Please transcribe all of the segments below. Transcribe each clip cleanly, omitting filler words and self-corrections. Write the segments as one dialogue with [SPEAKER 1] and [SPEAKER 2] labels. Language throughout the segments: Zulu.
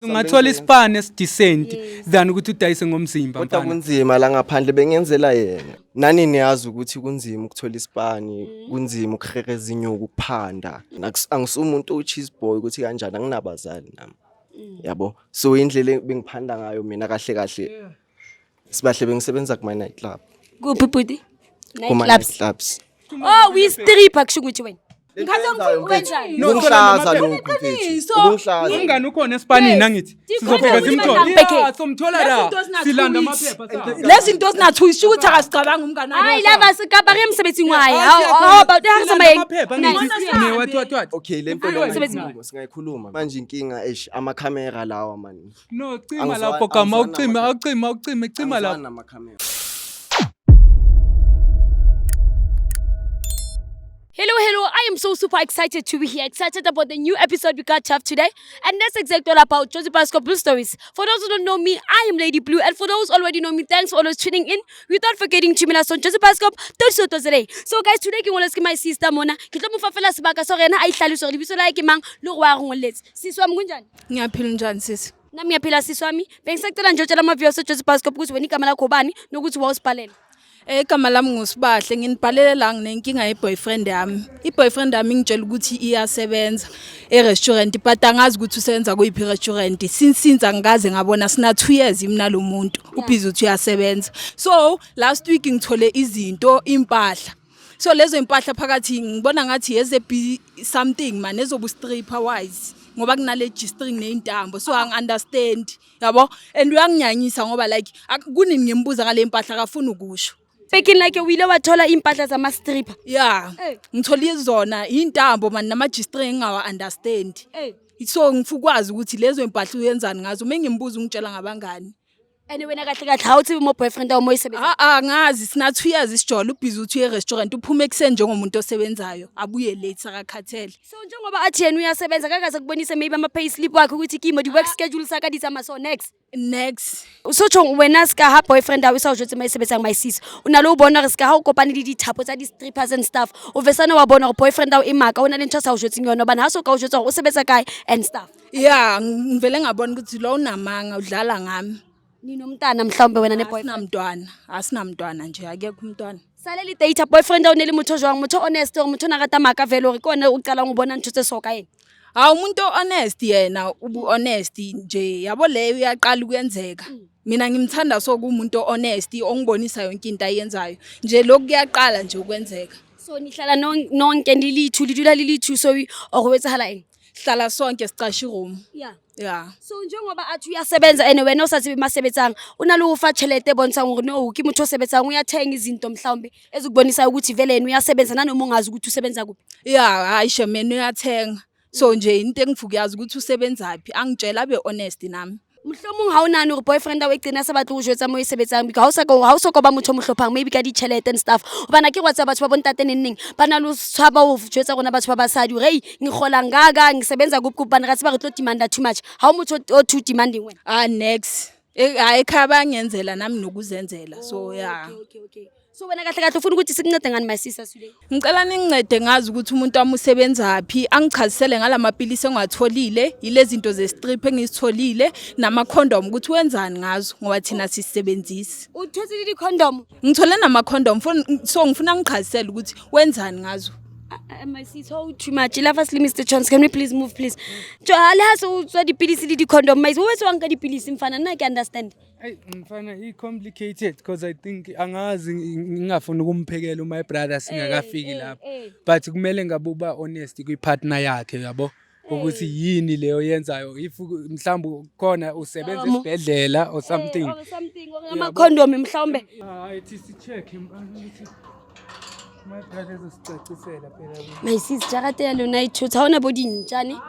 [SPEAKER 1] Ungathola isipani esidecent than ukuthi udayise ngomzimba
[SPEAKER 2] Kodwa
[SPEAKER 1] mfana.
[SPEAKER 2] kunzima la ngaphandle bengenzela yena. Nani niyazi ukuthi kunzima ukuthola isipani, kunzima ukuhereza inyuku ukuphanda. Angisumuntu o-cheese boy ukuthi kanjani anginabazali nami. Yabo. So indlela bengiphanda ngayo mina kahle kahle. Sibahle bengisebenza kuma night club.
[SPEAKER 3] Kuphi bhuti?
[SPEAKER 2] Kuma
[SPEAKER 3] Night
[SPEAKER 2] night clubs.
[SPEAKER 3] Oh, we stripper kusho ukuthi wena.
[SPEAKER 2] Ngikhathi
[SPEAKER 3] Wenzani?
[SPEAKER 1] No,
[SPEAKER 2] Ukungihlaza
[SPEAKER 1] thola
[SPEAKER 2] lokhu mfethu.
[SPEAKER 4] Iqiniso.
[SPEAKER 2] Ukungihlaza.
[SPEAKER 1] Umngani ukhona esipanini angithi. Sizofika simthole. Yeah, somthola la.
[SPEAKER 4] Lezi zinto zina
[SPEAKER 1] Silanda
[SPEAKER 4] two weeks.
[SPEAKER 1] amaphepha sa.
[SPEAKER 4] Lezi zinto zinathu isho ukuthi akasicabanga umngane wakhe.
[SPEAKER 3] Hayi lava sikapa re mosebetsing wa hae. How about ha re
[SPEAKER 1] Silanda
[SPEAKER 3] tsamayeng?
[SPEAKER 1] amaphepha angithi.
[SPEAKER 4] Nice.
[SPEAKER 1] Ne what what what.
[SPEAKER 2] Okay, le nto
[SPEAKER 1] Mfowethu.
[SPEAKER 2] leyo singayikhuluma. Manje inkinga eish amakhamera lawa man.
[SPEAKER 1] No, cima
[SPEAKER 2] Angizwani-
[SPEAKER 1] lapho gama
[SPEAKER 2] angizwani
[SPEAKER 1] ucima
[SPEAKER 2] namakhamera.
[SPEAKER 1] ucima ucima cima lapho.
[SPEAKER 2] Angizwani namakhamera.
[SPEAKER 3] Hello, hello. I am so super excited to be here. Excited about the new episode we got to have today. And that's exactly all about Joseph Pascal Blue Stories. For those who don't know me, I am Lady Blue. And for those already know me, thanks for always tuning in. Without forgetting to us on Joseph Pascal today. So guys, today ke ngoletse ke my sister mona. Ke tlo mo fa fela sebaka sa hore yena a ihlalose hore lebitso la hae ke mang le hore wa re ngolletse. Sisi wami kunjani?
[SPEAKER 4] Ngiyaphila njani sisi?
[SPEAKER 3] Nami ngiyaphila sisi wami. Bengisacela nje utshela ama-viewers eJoseph Pascal ukuthi wena igama lakho ubani nokuthi wawusibhalela.
[SPEAKER 4] Igama lami nguSibahle nginibhalele la nginenkinga ye-boyfriend yami. I-boyfriend yami ingitshela ukuthi iyasebenza e-restaurant but angazi ukuthi usebenza kuyiphi i-restaurant. Since angikaze ngabona sina 2 years mina lo muntu ubhizi uthi uyasebenza. So last week ngithole izinto impahla. So lezo impahla phakathi ngibona ngathi yeze be something man ezobu stripper wise ngoba kunale G-string nezintambo so angi understand yabo and uyanginyanyisa ngoba like kunini ngimbuza ngale mpahla akafuni ukusho.
[SPEAKER 3] Speaking like o ile wa thola impahla zama-stripper.
[SPEAKER 4] Yeah.
[SPEAKER 3] Eh.
[SPEAKER 4] Ngithole zona intambo man nama G-string ngingawa understand.
[SPEAKER 3] Eh.
[SPEAKER 4] So ngifuna ukwazi ukuthi lezo impahla uyenzani ngazo uma ngimbuza ungitshela ngabangani.
[SPEAKER 3] And wena kahle kahle ha o tsebe mo boyfriend wa mo e sebetsa.
[SPEAKER 4] Ah ah ngazi sina 2 years isijolo ubhizi uthi uye restaurant uphume ekuseni njengomuntu osebenzayo abuye late sakakhathele.
[SPEAKER 3] So njengoba athi yena uyasebenza kakaze kubonise maybe ama-pay slip wakhe ukuthi kimo di-work schedule sa ka di tsamaya so next.
[SPEAKER 4] Next.
[SPEAKER 3] So tjhong wena ska ha boyfriend wa o sa o jwetse mo e sebetsang my sis. O na le o bona hore ska ha o kopane le dithapo tsa di-strippers and stuff. O vesane wa bona hore boyfriend wa o e maka o na le ntho a sa o jwetseng yona hobane ha so ka o jwetsa hore o sebetsa kae and stuff.
[SPEAKER 4] Yeah, ngivele ngabona ukuthi lo unamanga udlala ngami.
[SPEAKER 3] Ninomntana mhlawumbe wena ne-boyfriend.
[SPEAKER 4] Asinamntwana, asinamntwana nje akekho umntwana.
[SPEAKER 3] Sale le data boyfriend wa o ne le motho o jwang motho o honest hore motho o na rata maka vele hore ke ona o qalang ho bona ntho tse so ka yena.
[SPEAKER 4] Hawu umuntu honest yena ubu honest nje yabo leyo uyaqala ukuyenzeka. Mina ngimthanda so kumuntu honest ongibonisa yonke into ayenzayo. Nje lokhu kuyaqala nje ukwenzeka.
[SPEAKER 3] So nihlala nonke nilithu le dula le le two so or ho etsahala eng?
[SPEAKER 4] Hlala sonke sicasha iroom.
[SPEAKER 3] Yeah.
[SPEAKER 4] Yeah.
[SPEAKER 3] So njengoba athi uyasebenza and wena o sa tsebe masebetsang o na le ho fa tjhelete e bontshang hore no ke motho o sebetsang uyathenga izinto mhlawumbe ezikubonisayo ukuthi vele yena uyasebenza nanoma ungazi ukuthi usebenza kuphi.
[SPEAKER 4] Yeah, hayi shemene uyathenga. So nje into engifuka yazi ukuthi usebenzaphi angitshela abe honest nami.
[SPEAKER 3] Mohlomong ha o nahane hore boyfriend wa o e qena sa batle ho jwetsa mo e sebetsang because ha o so ka ba motho o mo hlophang maybe ka ditjhelete and stuff. Hobane akere wa tseba batho ba bontate neng neng ba na le ho tshaba ho jwetsa rona batho ba basadi hore hei ngikgola ngaka ngisebenza kuphi kuphi hobane re a tseba re tlo demanda too much. Ha o motho o too demanding wena.
[SPEAKER 4] Ah next. Hayi ekhaya bayangenzela nami nokuzenzela. So yeah.
[SPEAKER 3] Okay. So wena kahle kahle ufuna ukuthi sikuncede ngani my sister today?
[SPEAKER 4] Ngicela ningincede ngazi ukuthi umuntu wami usebenzaphi, angichazisele ngalamapilisi engiwatholile, yilezi zinto ze-strip engizitholile nama-condom ukuthi wenzani ngazo ngoba thina sisebenzisi.
[SPEAKER 3] Uthotse le di-condom?
[SPEAKER 4] Ngithole nama-condom so ngifuna ngichazisele ukuthi wenzani ngazo.
[SPEAKER 3] My sis, how too much. Love us, Mr. Chance. Can we please move, please? Jo, le ha se o tswa dipilisi le di-condom, my sis. O etse wa nka dipilisi mfana, nna ke understand.
[SPEAKER 1] Hey mfana i complicated because I think angazi ngingafuni ukumphekela my brother singakafiki lapho. But kumele ngabe uba honest kwi partner yakhe yabo. Ukuthi yini leyo yenzayo if mhlawumbe khona usebenza esibhedlela or something.
[SPEAKER 3] Or something, or ama-condom mhlawumbe.
[SPEAKER 1] Hayi thi si check mfana ukuthi my brother ezosicacisela phela.
[SPEAKER 3] My sis, jarata ya lona e thotse, ha hona bo dintjane.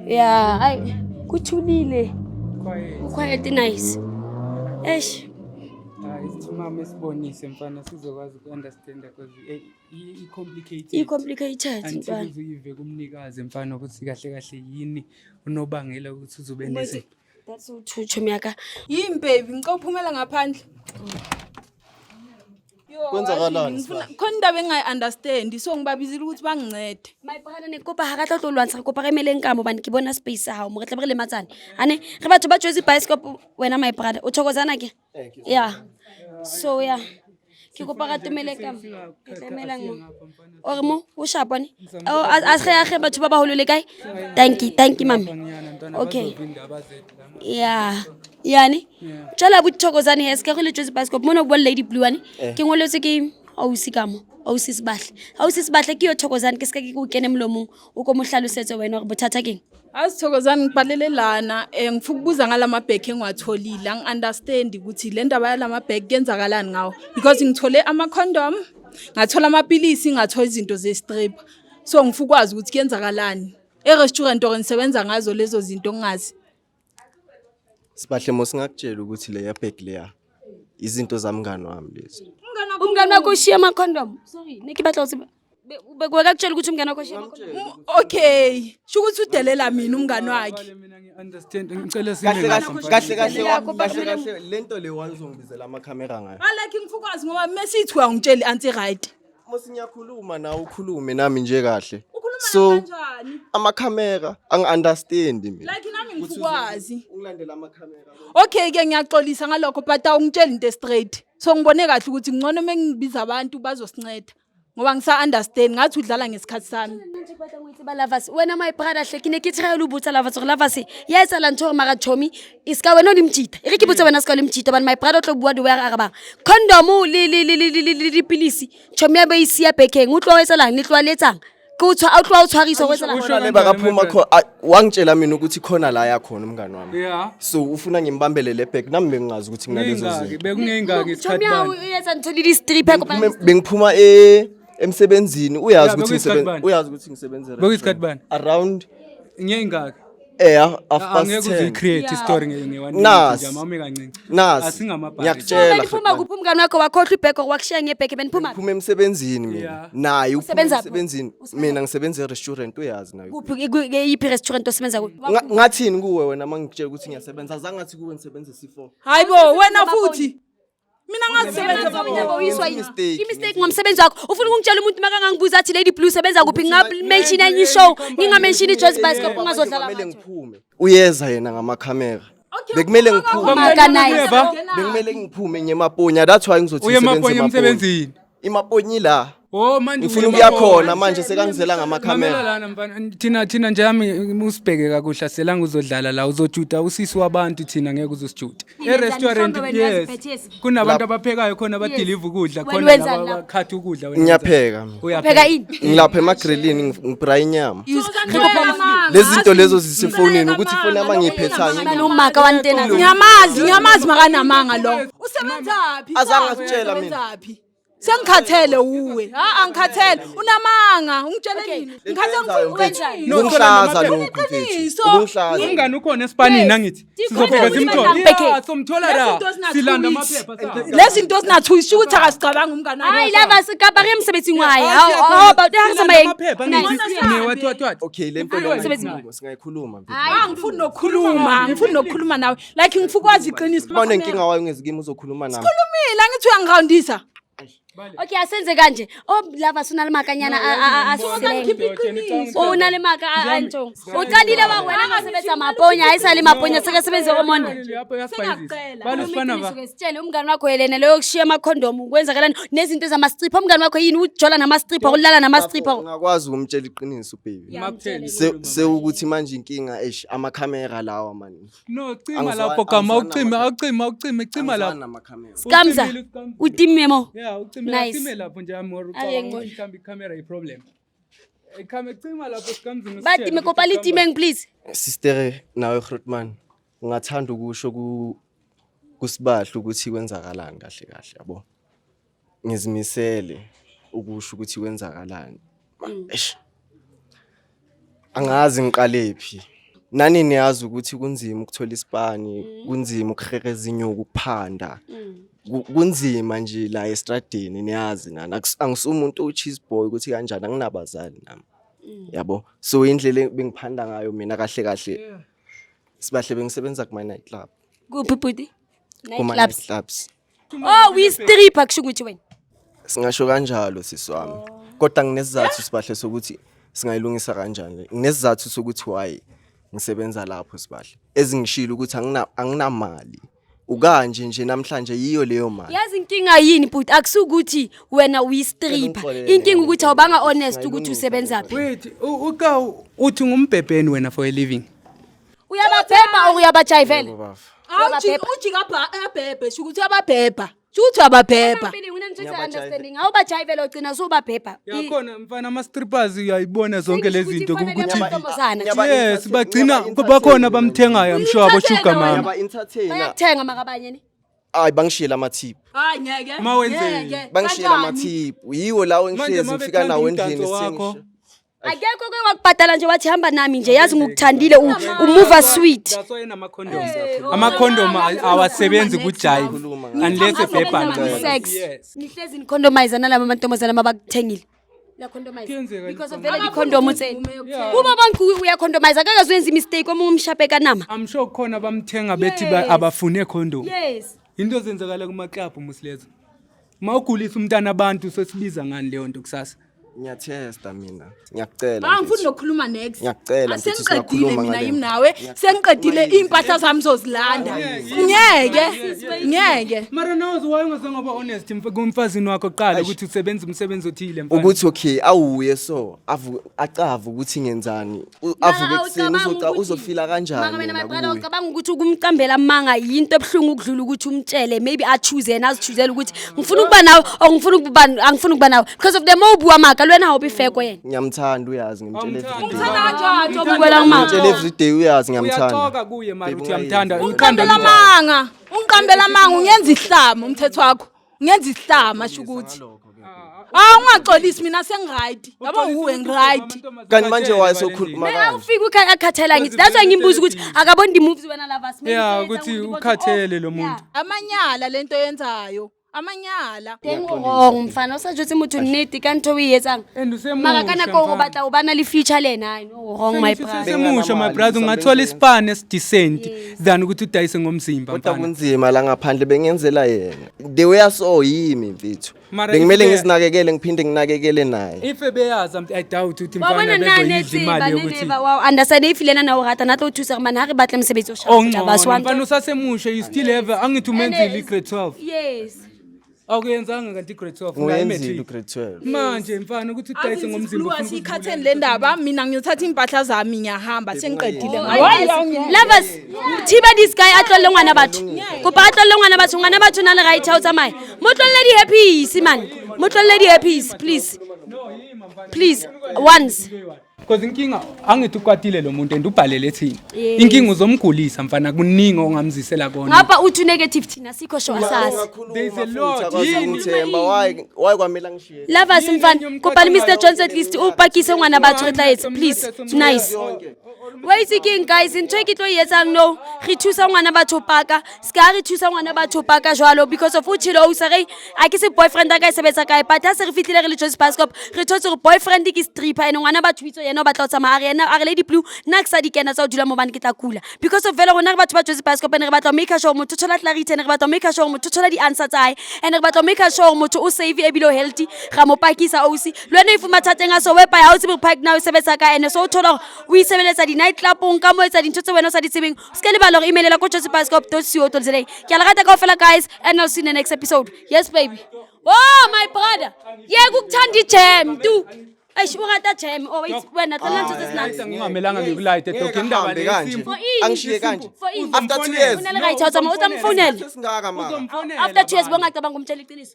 [SPEAKER 3] Yeah, ai kuthulile.
[SPEAKER 1] Quiet.
[SPEAKER 3] Quiet nice. Eish.
[SPEAKER 1] Hayi sithi mama esibonise mfana sizokwazi uku-understanda because i-complicated.
[SPEAKER 3] I-complicated
[SPEAKER 1] Until
[SPEAKER 3] mfana.
[SPEAKER 1] uze uyive kumnikazi mfana ukuthi kahle kahle yini unobangela ukuthi uzobe nesi.
[SPEAKER 3] That's so true, chomi yaka.
[SPEAKER 4] Yini baby, ngicela uphumela ngaphandle.
[SPEAKER 2] Kwenzakalani,
[SPEAKER 4] Ngifuna
[SPEAKER 2] Sibahle?
[SPEAKER 4] khona indaba engayi-understand so ngibabizile ukuthi bangincede.
[SPEAKER 3] My brother, ne kopa ha ka tla tlo lwantsha, re kopa re emeleng ka mo bane ke bona space sa hao mo re tla be re lematsane. Ane re batho ba Jozi Bioscope wena my brother, o thokozana ke? Yeah. So yeah. Ke kopa ra tumele ka mo. Ke tlamelang mo. Ore mo o sharp ane. Oh, a se age batho ba baholo le kae? Thank you, thank you mama. Okay. Yeah. Yani. Tjala buthokozane he se ke re le Jozi Bioscope mona go Lady Blue ane. Ke ngoletswe ke ausi ka mo. Ausi Sibahle. Ausi Sibahle ke yo thokozane ke se ke o kene molomong o ko mo hlalosetse wena hore bothata keng.
[SPEAKER 4] Asithokozani ngibhalele lana ngifuna ukubuza ngalamabhegi engiwatholile angi-understand ukuthi le ndaba yalamabhegi kuyenzakalani ngawo because ngithole ama-condom ngathola amapilisi ngathola izinto ze-strip so ngifuna ukwazi ukuthi kuyenzakalani e-restaurant or nisebenza ngazo lezo zinto ngingazi.
[SPEAKER 2] Sibahle mos ngakutshela ukuthi leya bag leya izinto zamngani wami lezi.
[SPEAKER 3] Umngane wakho ushiya ama-condom. Sorry, ne ke batla ho tseba. Bekakutshela ukuthi umngane wakho ushiya ama-condom.
[SPEAKER 4] Okay, sho ukuthi udelela mina umngani wakhe.
[SPEAKER 1] Mina ngi-understand ngicela
[SPEAKER 2] Kahle
[SPEAKER 1] sime
[SPEAKER 2] kahle kahle kahle
[SPEAKER 3] Yakho,
[SPEAKER 2] kahle kahle lento le wayizongibizela amakhamera ngayo.
[SPEAKER 4] Alike ngifuna ukwazi ngoba mesithi uyangitshela i-answer right.
[SPEAKER 2] Mos ngiyakhuluma nawe ukhulume nami nje kahle.
[SPEAKER 4] Ukhuluma
[SPEAKER 2] So
[SPEAKER 4] kanjani?
[SPEAKER 2] amakhamera angi-understand mina.
[SPEAKER 4] Like nami ngifuna ukwazi.
[SPEAKER 2] Ungilandela amakhamera.
[SPEAKER 4] Okay ke ngiyaxolisa ngalokho but awungitsheli into straight. So ngibone kahle ukuthi ngcono mengibiza abantu bazosinceda ngoba ngisa understand ngathi udlala ngesikhathi sami.
[SPEAKER 3] Nna ntho e ke batlang ho e tseba Lovers, wena my brother hle ke ne ke try le ho botsa Lovers hore Lovers ya etsahala ntho hore mara chomi e ska wena o le mtjita. E re ke botse wena ska o le mtjita hobane my brother o tlo bua the way a re arabang. Condom le le le le le le dipilisi chomi ya be e siya bekeng o tloha o etsahalang le tloha le etsang? Ke o tshwa o tloha o tshwarisa ho etsahalang?
[SPEAKER 2] Khona le bakaphuma wangitshela mina ukuthi khona la yakhona umngani wami.
[SPEAKER 1] Yeah.
[SPEAKER 2] So ufuna ngimbambele le bag nami bengingazi ukuthi nginalezo
[SPEAKER 1] Ngingaki
[SPEAKER 2] zinto.
[SPEAKER 1] bekungeyingaki isikhathi
[SPEAKER 3] Chomi ya
[SPEAKER 1] bani.
[SPEAKER 3] o etsa ntho le di-strip
[SPEAKER 2] Bengiphume- Bengiphuma emsebenzini uyazi
[SPEAKER 1] Yeah,
[SPEAKER 2] ukuthi
[SPEAKER 1] bekuyisikhathi
[SPEAKER 2] ngisebenza
[SPEAKER 1] bani?
[SPEAKER 2] uyazi ukuthi ngisebenza
[SPEAKER 1] Bekuyisikhathi bani?
[SPEAKER 2] Around
[SPEAKER 1] Ngeyingaki.
[SPEAKER 2] half past
[SPEAKER 1] Angeke uze
[SPEAKER 2] 10.
[SPEAKER 1] uyi-create istory nge-one
[SPEAKER 2] Nasi.
[SPEAKER 1] minute nje mawume kancinci.
[SPEAKER 2] Nasi.
[SPEAKER 1] Asingamabhari.
[SPEAKER 2] Ngiyakutshela.
[SPEAKER 3] Beniphuma kuphi umngane wakho wakhohlwa ibhege or wakushiya ngebhege beniphuma
[SPEAKER 2] Ngiphuma emsebenzini mina.
[SPEAKER 1] Yeah.
[SPEAKER 2] Naye uphuma
[SPEAKER 3] Usebenza phi?
[SPEAKER 2] emsebenzini. Mina ngisebenza e-restaurant uyazi naye.
[SPEAKER 3] kuphi eyiphi restaurant osebenza kuyo?
[SPEAKER 2] Ngathini kuwe wena mangikutshela ukuthi ngiyasebenza? Azange ngathi kuwe ngisebenza C4.
[SPEAKER 4] Hayibo wena futhi. Mina ngazisebenza
[SPEAKER 3] Mina uyiswa yini?
[SPEAKER 2] Mistake.
[SPEAKER 3] I-mistake ngomsebenzi wakho. Ufuna ukungitshela umuntu makangangibuza athi Lady Blue usebenza kuphi ngingamention enye ishow, ngingamention iJozi Bioscope ungazodlala
[SPEAKER 2] Kumele
[SPEAKER 3] ngathi.
[SPEAKER 2] ngiphume. Uyeza yena ngamakhamera. Bekumele ngiphume.
[SPEAKER 3] Organize.
[SPEAKER 2] Bekumele ngiphume ngiyemaponya. That's why ngizothi
[SPEAKER 1] Uye
[SPEAKER 2] ngisebenza
[SPEAKER 1] emaponya emsebenzini.
[SPEAKER 2] Imaponyi la.
[SPEAKER 1] Oh manje
[SPEAKER 2] Ngifuna
[SPEAKER 1] uye
[SPEAKER 2] ukuya
[SPEAKER 1] emaponya.
[SPEAKER 2] khona manje sekangizela
[SPEAKER 1] Mamela
[SPEAKER 2] ngamakhamera.
[SPEAKER 1] lana mfana thina nje yami usibheke kakuhle aselanga uzodlala la uzojuda usisi wabantu thina ngeke uzosijuda. E-restaurant
[SPEAKER 3] Mhlawumbe wena
[SPEAKER 1] yes.
[SPEAKER 3] uyaziphethe, yes.
[SPEAKER 1] Kunabantu abaphekayo khona abadeliver ukudla
[SPEAKER 3] Wena
[SPEAKER 1] khona
[SPEAKER 3] wenzani
[SPEAKER 1] laba
[SPEAKER 3] lapho?
[SPEAKER 1] abakhatha ukudla wena
[SPEAKER 2] Ngiyapheka mina.
[SPEAKER 1] Uyapheka.
[SPEAKER 3] Pheka ini?
[SPEAKER 2] Ngilapha emagrillini ngibraya inyama. Lezi zinto lezo zisefonini ukuthi ifoni yami angiyiphethanga.
[SPEAKER 3] Lo maka wantena.
[SPEAKER 4] Ngiyamazi, ngiyamazi makanamanga lo. Usebenzaphi?
[SPEAKER 2] Azange akutshela mina.
[SPEAKER 4] Usebenzaphi? Sengikhathele uwe. Ha angikhathele. Unamanga, ungitshele nini? Ngikhathele
[SPEAKER 2] Enzayo
[SPEAKER 4] ngifuna
[SPEAKER 2] mfethu.
[SPEAKER 4] ukuqinisa.
[SPEAKER 1] No,
[SPEAKER 2] Ukungihlaza lokhu
[SPEAKER 4] Iqiniso.
[SPEAKER 2] mfethu. Ukungihlaza.
[SPEAKER 1] Umngani ukhona esipanini angithi. Sizofika
[SPEAKER 4] Yes.
[SPEAKER 1] simthole.
[SPEAKER 3] Bheke.
[SPEAKER 1] Yeah, somthola
[SPEAKER 4] Lezi
[SPEAKER 1] la.
[SPEAKER 4] zinto zina
[SPEAKER 1] Silanda
[SPEAKER 4] two weeks.
[SPEAKER 1] amaphepha sa.
[SPEAKER 4] Lezi zinto zina-two weeks, sho ukuthi akasicabanga umngani wakhe.
[SPEAKER 3] Hayi lava kapa re mosebetsing wa hae.
[SPEAKER 1] Ah,
[SPEAKER 3] How
[SPEAKER 1] siyakhona.
[SPEAKER 3] how about ha re
[SPEAKER 1] Silanda
[SPEAKER 3] tsamayeng?
[SPEAKER 1] amaphepha
[SPEAKER 3] Nice.
[SPEAKER 1] angithi. Ne what what what.
[SPEAKER 2] Okay le nto
[SPEAKER 3] Umsebenzi.
[SPEAKER 2] singayikhuluma mfethu.
[SPEAKER 4] Ah, angifuni nokukhuluma, angifuni nokukhuluma nawe. Like ngifuna ukwazi iqiniso.
[SPEAKER 2] Uma unenkinga wayo ungezi kimi uzokhuluma nami.
[SPEAKER 4] Khulumile, angithi uyangiroundisa.
[SPEAKER 3] Okay, asenze kanje. Oh lava sona le makanyana a a
[SPEAKER 4] Ngikhipha iqiniso.
[SPEAKER 3] O na le maka a ntong. O qadile ba wena nga sebetsa maponya, ha e sa le maponya se ka sebetsa o monde.
[SPEAKER 1] Lapho uyasibhayizisa.
[SPEAKER 4] Sengiyacela.
[SPEAKER 1] Balufana ba.
[SPEAKER 3] Sitshele umngani wakho yelena leyo kushiya amakhondomu kwenzakalani nezinto zamastripper umngani wakho yini ujola namastripper ukulala namastripper
[SPEAKER 2] Ungakwazi ukumtshela iqiniso baby.
[SPEAKER 1] Makutheni.
[SPEAKER 2] Sewukuthi manje inkinga eish amakhamera lawa man.
[SPEAKER 1] No, cima
[SPEAKER 2] Angizwani-
[SPEAKER 1] lapho gama
[SPEAKER 2] angizwani
[SPEAKER 1] ucime
[SPEAKER 2] namakhamera.
[SPEAKER 1] awucime awucime cima
[SPEAKER 2] Angizwani
[SPEAKER 1] lapho.
[SPEAKER 2] namakhamera.
[SPEAKER 3] Skamza
[SPEAKER 1] Ucimile, uSkamza.
[SPEAKER 3] utime mo
[SPEAKER 1] Yeah, ucime
[SPEAKER 3] Nice.
[SPEAKER 1] cime lapho nje amor
[SPEAKER 3] Ake
[SPEAKER 1] ucabanga
[SPEAKER 3] ngqondo.
[SPEAKER 1] ukuthi mhlawumbe ikhamera i-problem. Ikhamera cima lapho Skamza.
[SPEAKER 3] ba time kopa le timeng please
[SPEAKER 2] Sister nawe Grootman ungathanda ukusho ku kusibahle ukuthi kwenzakalani kahle kahle yabo. Ngizimisele ukusho ukuthi kwenzakalani. Eish. Angazi ngiqalephi. Nani niyazi ukuthi kunzima ukuthola isipani, kunzima ukuhereza inyuku ukuphanda. Kunzima nje la estradeni niyazi nani. Angisumuntu o-cheese boy ukuthi kanjani anginabazali nami. Yabo. So indlela bengiphanda ngayo mina kahle kahle. Sibahle bengisebenza kuma night club.
[SPEAKER 3] Kuphi bhuti?
[SPEAKER 2] Kuma
[SPEAKER 3] Nightclubs.
[SPEAKER 2] night clubs.
[SPEAKER 3] Oh, we stripper kusho ukuthi wena.
[SPEAKER 2] Singasho kanjalo, sisi wami, kodwa nginesizathu, Sibahle, sokuthi singayilungisa kanjani. Nginesizathu sokuthi why ngisebenza lapho, Sibahle, ezingishilo ukuthi anginamali ukanje nje namhlanje, yiyo leyo mali.
[SPEAKER 3] Yazi inkinga yini, but akusukuthi wena uyi-stripper.
[SPEAKER 2] Ngixolele,
[SPEAKER 3] Inkinga ukuthi awubanga honest ukuthi
[SPEAKER 2] Singayilungisa.
[SPEAKER 3] usebenza phi.
[SPEAKER 1] Wait, uka uthi ngumbhebheni wena for a living?
[SPEAKER 3] Uyababhebha or uyabajayivela?
[SPEAKER 2] Yebo, baba.
[SPEAKER 4] Ujika abhebhe, sho ukuthi uyababhebha, sho ukuthi uyababhebha.
[SPEAKER 3] Understanding, awubajayivela, ugcina sowubabhebha.
[SPEAKER 1] Yakhona mfana, ama-strippers uyayibona zonke lezi zinto ku-TV.
[SPEAKER 3] Ntombazana.
[SPEAKER 1] Yes, bagcina bakhona bamthengayo, I'm sure, abo-sugar mama.
[SPEAKER 2] Ngiyaba-entertainer.
[SPEAKER 3] Bayakuthenga makabanye ni?
[SPEAKER 2] Hayi, bangishiyela ama-tip.
[SPEAKER 4] Hayi, ngeke.
[SPEAKER 1] Ma wenzeni?
[SPEAKER 4] Ngeke.
[SPEAKER 2] Bangishiyela
[SPEAKER 4] Kanjani?
[SPEAKER 2] ama-tip, yiwo lawo
[SPEAKER 1] Manje
[SPEAKER 2] engihlezi
[SPEAKER 1] ma
[SPEAKER 2] ngifika
[SPEAKER 1] bethanda
[SPEAKER 2] nawo
[SPEAKER 1] umdanso
[SPEAKER 2] endlini.
[SPEAKER 1] wakho.
[SPEAKER 3] Akekho ke wakubhadala nje wathi hamba nami nje, yazi ngikuthandile, umuva sweet.
[SPEAKER 1] That's why enama-condoms. Ama-condom awasebenzi kujive unless ebhebhana.
[SPEAKER 3] Sex.
[SPEAKER 1] Yes.
[SPEAKER 3] Nihlezi nicondomize nalaba mantombazana mabakuthengile. La condomize.
[SPEAKER 1] Kuyenzeka.
[SPEAKER 3] Because of vele i-condom utseni. Kuba bonke uyacondomize, akakaze uyenza imistake omunye umshape kanama.
[SPEAKER 1] I'm sure khona bamthenga bethi
[SPEAKER 3] Yes.
[SPEAKER 1] abafune condom.
[SPEAKER 3] Yes.
[SPEAKER 1] Into ezenzakala kuma-club musilezo. Ma ugulisa umntana abantu, sesibiza ngani leyo nto kusasa?
[SPEAKER 2] Ngiyathesta mina, ngiyakucela.
[SPEAKER 4] Angifuni
[SPEAKER 2] Mfethu.
[SPEAKER 4] nokukhuluma next.
[SPEAKER 2] Ngiyakucela, mfethu,
[SPEAKER 4] Asengiqedile
[SPEAKER 2] singakhuluma
[SPEAKER 4] mina
[SPEAKER 2] ngale
[SPEAKER 4] yimi
[SPEAKER 2] nto.
[SPEAKER 4] nawe. Sengiqedile, iy'mpahla zami zozilanda. Ngeke. Ngeke.
[SPEAKER 1] Mara nawe why ungazange waba honest kumfazini wakho kuqala ukuthi usebenza umsebenzi othile, mfana?
[SPEAKER 2] Ukuthi okay, awuye so avu acava ukuthi ngenzani, avuke ekuseni uzoca uzofila kanjani
[SPEAKER 3] Maka mina,
[SPEAKER 2] yena
[SPEAKER 3] my brother,
[SPEAKER 2] kuye?
[SPEAKER 3] ucabanga ukuthi ukumqambela amanga yinto ebuhlungu ukudlula ukuthi umtshele, maybe a-choose yena, azi-choosele ukuthi ngifuna ukuba nawe or ngifuna ukuba angifuni ukuba nawe, because of the more ubuwa maka lwena awubi fair kwena.
[SPEAKER 2] Ngiyamthanda, uyazi, ngimtshela everyday.
[SPEAKER 4] Umthanda kanjani?
[SPEAKER 3] Ubukwela amanga.
[SPEAKER 2] Ngimtshela everyday, uyazi ngiyamthanda.
[SPEAKER 1] Uyaxoka kuye mara
[SPEAKER 2] Baby,
[SPEAKER 1] uthi uyamthanda.
[SPEAKER 2] ungayenzi.
[SPEAKER 1] Uthando
[SPEAKER 4] Ungiqambela
[SPEAKER 1] lunjani?
[SPEAKER 4] amanga. Ungiqambela amanga, ungenza ihlama umthetho wakho. Ungenza ihlama sho ukuthi. Ah, ungaxolisi, mina sengi-right. Yabo uwe ngi-right.
[SPEAKER 2] Kanti manje wayesokhuluma kanje.
[SPEAKER 3] Awufiki ukakhathela ngithi, that's why ngimbuza ukuthi akaboni di-moves wena, lovers. Maybe
[SPEAKER 1] Yeah,
[SPEAKER 3] useyenza
[SPEAKER 1] ukuthi
[SPEAKER 3] ukuthi
[SPEAKER 1] ukhathele
[SPEAKER 3] oh,
[SPEAKER 1] lo muntu.
[SPEAKER 4] Amanyala lento yenzayo. Amanyala.
[SPEAKER 3] Teng o wrong, mfana, o sa jwetse motho nnete ka ntho o e etsang.
[SPEAKER 1] And usemusha,
[SPEAKER 3] Mara ka nako o
[SPEAKER 1] mfana.
[SPEAKER 3] batla o bana le future le ena, I know, wrong, my brother.
[SPEAKER 1] Usemusha, my
[SPEAKER 2] Benginganamali,
[SPEAKER 1] brother, ungathola
[SPEAKER 2] ngisabenza.
[SPEAKER 1] isipani esi-decent than ukuthi udayise ngomzimba,
[SPEAKER 2] Kodwa
[SPEAKER 1] mfana.
[SPEAKER 2] kunzima la ngaphandle, bengenzela yena the way aso yimi, mfethu.
[SPEAKER 1] Mara
[SPEAKER 2] Bengimele
[SPEAKER 1] if
[SPEAKER 2] ngizinakekele, ngiphinde nginakekele naye.
[SPEAKER 1] If ebeyazi, I doubt ukuthi
[SPEAKER 3] Wa
[SPEAKER 1] mfana
[SPEAKER 3] bona nna ne
[SPEAKER 1] bezoyidla imali
[SPEAKER 3] tseba
[SPEAKER 1] yokuthi
[SPEAKER 3] ne wa understand if le na o rata na tlo o thusa gore man ha re batle mosebetsi o sharp,
[SPEAKER 1] ongcono, mfana, usasemusha, you still have, angithi umenzile i-grade 12?
[SPEAKER 3] Yes.
[SPEAKER 1] Awukuyenzanga kanti i-grade 12?
[SPEAKER 2] Nguyenzile
[SPEAKER 1] Unayo.
[SPEAKER 2] u-grade 12.
[SPEAKER 1] Manje mfana, ukuthi udayise ngomzimba, ufuna
[SPEAKER 4] Asikhatheni le ndaba, mina ngiyothatha impahla zami, ngiyahamba, sengiqedile ngayo.
[SPEAKER 3] Lovers, thiba this guy a tlohelle ngwana batho. Kopa a tlohelle ngwana batho, ngwana batho na le right ha o tsamaye. Mo tlohelle di-happy man. Mo tlohelle di-happy, please. Please, once.
[SPEAKER 1] Because inkinga, angithi ukwatile lo muntu and ubhalele thina.
[SPEAKER 3] Yes.
[SPEAKER 1] Inkinga uzomgulisa, mfana, kuningi ongamzisela kona.
[SPEAKER 3] Ngapha uthi negative, thina sikho sure, asazi.
[SPEAKER 1] There is a lot. Yini?
[SPEAKER 2] Ngithemba why why kwamele ngishiye.
[SPEAKER 3] Lovers, mfana, kopa le Mr Johnson at least o pakise ngwana batho re tla etsa, please. It's nice. Wa itse keng, guys, ntho e ke tlo e etsang no, re thusa ngwana batho paka se ka re thusa ngwana batho paka jwalo, because of o tshilo o sa re a ke se boyfriend a ka e sebetsa kae, but ha se re fihlile re le Jozi Bioscope, re thotse gore boyfriend ke stripper and ngwana batho itse yena o batla ho tsamaya, a re yena a re Lady Blue, nna ke sa di kena tsa ho dula mo bane ke tla kula, because of vele rona re batho ba Jozi Bioscope and re batla ho make sure motho o thola clarity and re batla ho make sure motho o thola di-answer tsa hae and re batla ho make sure motho o safe ebile o healthy. Ra mo pakisa ausi le wena, if mathateng a so wepa ha o tsebe park na o sebetsa ka ene, so o thola hore o isebeletsa di-night clubong ka mo etsa dintho tse wena o sa di tsebeng, o se ke lebala hore emailela ko josepascop co za. Ke a le rata kaofela, guys, and I'll see you in the next episode. Yes, baby. Oh, my brother, yeka ukuthanda ijam tu. Eish, o rata jam. Oh wait, wena tlolela ntho tse senang.
[SPEAKER 1] Ngingamelanga ngikulayite dog, indaba
[SPEAKER 2] Ahambe
[SPEAKER 1] le
[SPEAKER 2] kanje.
[SPEAKER 1] simple.
[SPEAKER 3] For ini?
[SPEAKER 2] Angishiye kanje.
[SPEAKER 3] For ini?
[SPEAKER 2] After 2 years.
[SPEAKER 3] O na le right ya ho tsamaya, o tla mfounela.
[SPEAKER 2] Sesingaka mara.
[SPEAKER 1] Uzomfonela
[SPEAKER 3] After 2 years
[SPEAKER 1] bani?
[SPEAKER 3] bongacabanga umtshela iqiniso.